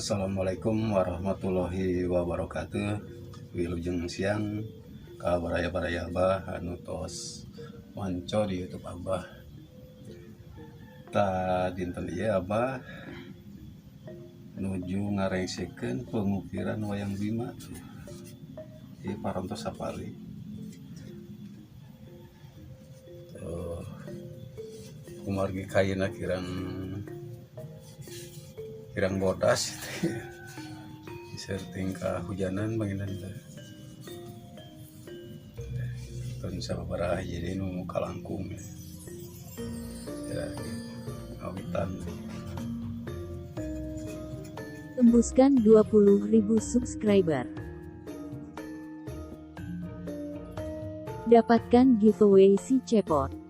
Assalamualaikum warahmatullahi wabarakatuh. Wilujeng siang ka baraya-baraya Abah anu tos manco di YouTube Abah. Tah, dinten ieu Abah nuju ngarengsekeun pengukiran wayang Bima. Ieu parantos sapali. Tuh, kumargi kaina kirang kirang bodas, serting kahujanan banginan teh. Tun sababaraha jadi nu kalangkung ya, ya ngawitan. Tembuskan 20.000 subscriber. Dapatkan giveaway si Cepot.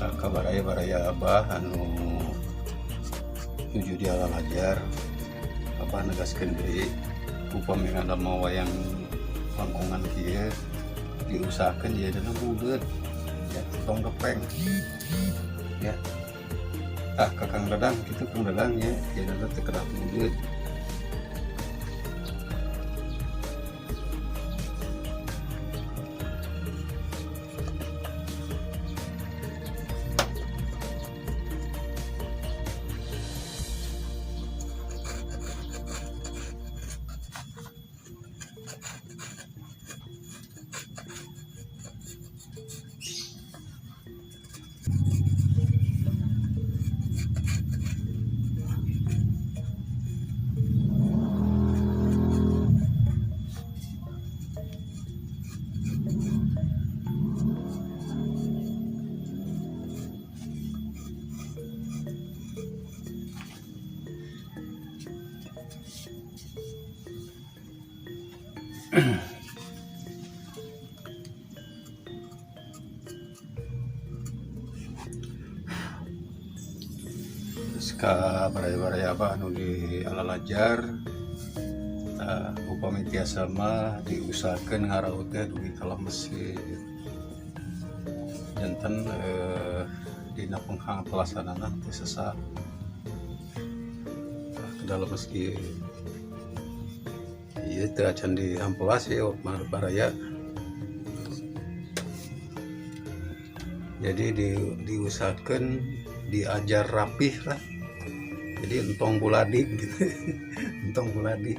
Tah, ka baraya-baraya Abah anu nuju di lalajar, Abah negaskeun deui, upami ngadamel wayang langkungan kieu diusahakeun jadina buleud ya, tong gepeng ya. Ah, ka Kang Dadang kitu, Kang Dadang ya, jadina teh kedah buleud. Terus ka baraya-baraya apa anu di alalajar, upami tiasa mah diusahakeun ngaraut teh dugi ka lemes janten dina pelaksanaan teh sesah ke dalam meski ieu teu acan dihampelas ya baraya. Jadi diusahakan diajar rapih lah, jadi entong buladi gitu. Entong buladi.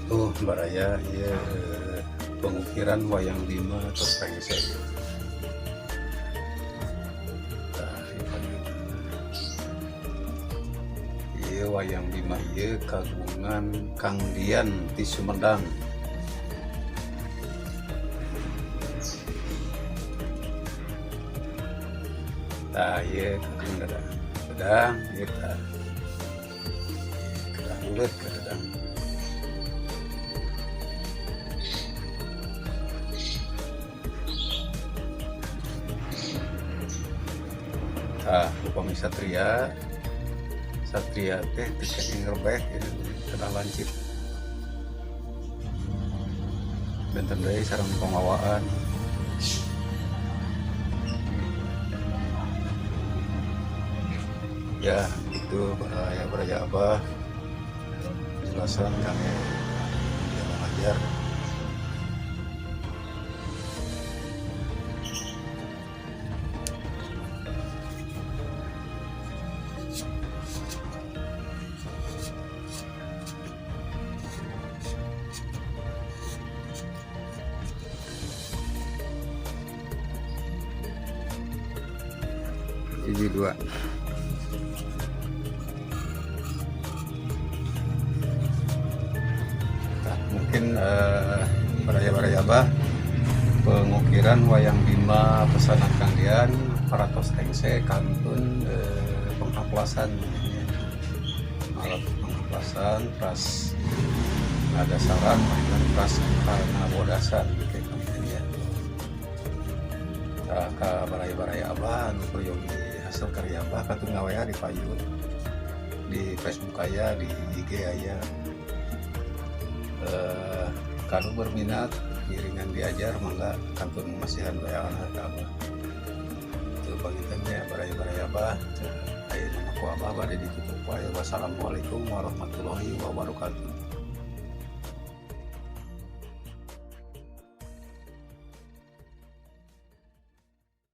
Oh, baraya ya, pengukiran wayang Bima atau Pengsek. Iya wayang Bima iya kagungan Kang Dian di Sumedang. Tah iya Kang Dadang. Dadang iya tah. Kedah bulet ke Dadang. Tah upami satria, satria teh teu kenging rebeh kedah lancip. Benten deui sareng pangawaan. Ya, itu baraya-baraya abah. Penjelasan kami ajar. Hiji dua. Mungkin baraya-baraya Abah, pengukiran wayang Bima pesanan Kang Dian parantos rengse, kantun penghaplasan ya. Alat penghaplasan teras ada saran mainan teras karena bodasan kayak konten ya. Tah, ka baraya-baraya Abah anu peryogi hasil karya Abah kantun ngaWA di payun, di Facebook aya, di IG aya. Kalau berminat ngiringan diajar, mangga kantun masihan WA ka Abah. Itu panginten ya, baraya-baraya Abah. Ayeuna ku Abah bade ditutup wae. Wassalamualaikum warahmatullahi wabarakatuh.